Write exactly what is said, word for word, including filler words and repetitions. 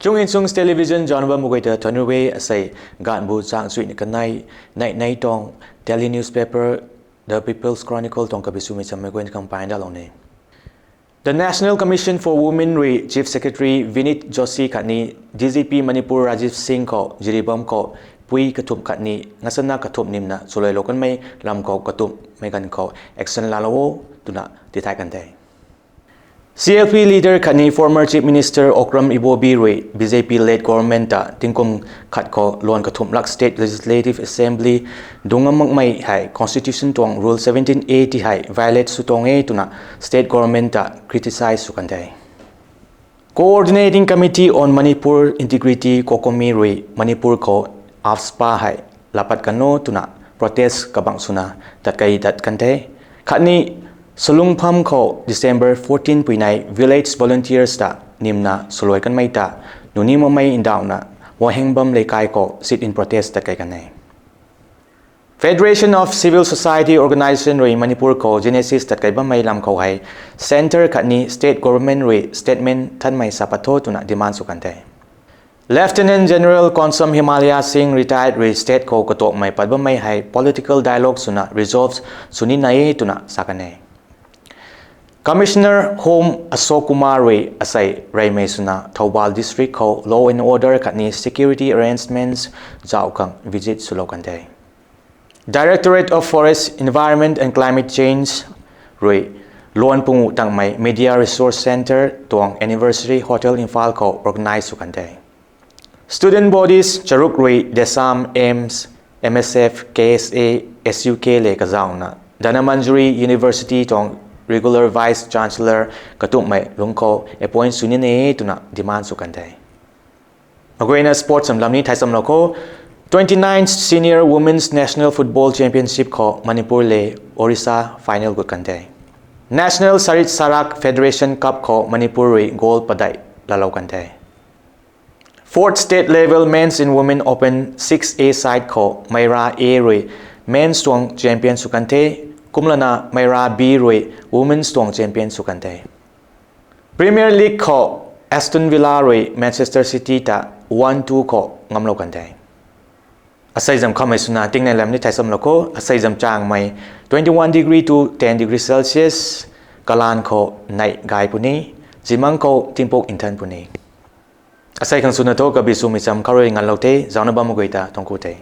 Chung Insung Television zauc bam mak guay ta thunc rui e. Asei ganvbu chang chuina kanei, nei nei tuang Delhi newspaper The People's Chronicle tuang kabi swmei chammei guayna khang pai ndalou ni. The National Commission for Women rui Chief Secretary Vineet Joshi khatni D G P Manipur Rajiv Singh khou Jiribam khou pui kathumh khatni ngasana kathumh nimna swluailou kanmei lam khou kathumhmei ganv khou action laalou o twna tithay kan the. C L P leader khatni former Chief Minister Okram Ibobi rui B J P led government ta tingkum khat khou luan kathumh lak State Legislative Assembly dung ngam makmei hei Constitution tuang Rule seventeen A ti hei violate sw tuang e twna state government ta criticize sw kan the. Coordinating Committee on Manipur Integrity, COCOMI rui Manipur khou AFSPA hei lapat kan o twna protest kabang swna tatkei dat kan the. Khatni Salungpham khou December fourteen puinei village volunteers ta nimna swluai kanmei ta nuni makmei ndauhna Wahengbam Leikai khou sit-in protest tatkei kan e. Federation of Civil Society Organisation rui Manipur khou genesis tatkei bammei lam khou hei centre khatni state government rui statement thanmei sa pat tho twna demand sw kan the. Lieutenant General Konsam Himalaya Singh, retired rui state khou katuakmei pat bammei hei political dialogue swna resolve sw ni nai e twna sa kan e. Commissioner Home Ashok Kumar rui asei reymei swna Thoubal district khou law and order khatni security arrangements zauc khang visit swlou kan the. Directorate of Forest, Environment and Climate Change rui luan pungu tangmei Media Resource Centre tuang Anniversary Hotel Imphal khou organize sw kan the. Student bodies charuk rui DESAM, AIMS, MSF, KSA, SUK le kazauhna Dhanamanjuri University tuang regular Vice Chancellor katumhmei lungc khou appoint sw ni e twna demand sw kan the. Aguayna sports samlam ni thai samlou kho. Twenty-ninth Senior Women's National Football Championship khou Manipur le Orissa final gut kan the. National Sarit Sarak Federation Cup khou Manipur rui gold padeih laalou kan the. Fourth state level Men's and Women Open six A side khou Meira A rui Men's tuang champion sw kan the, kumlana Meira B rui Women's tuang champion sw kan the. Premier League khou Aston Villa rui Manchester City ta one two khou ngamlou kan the. Asei zam khamei swna tingnei lam ni thai samlou kho. Asei zam changmei twenty-one degree to ten degree Celsius, kalan khou neih gay puni, zimang khou tingpuk nthan puni. Asei khang swna tho kabi swmei cham kharui nganlou the, zaucna bam mak guay ta thuancku the.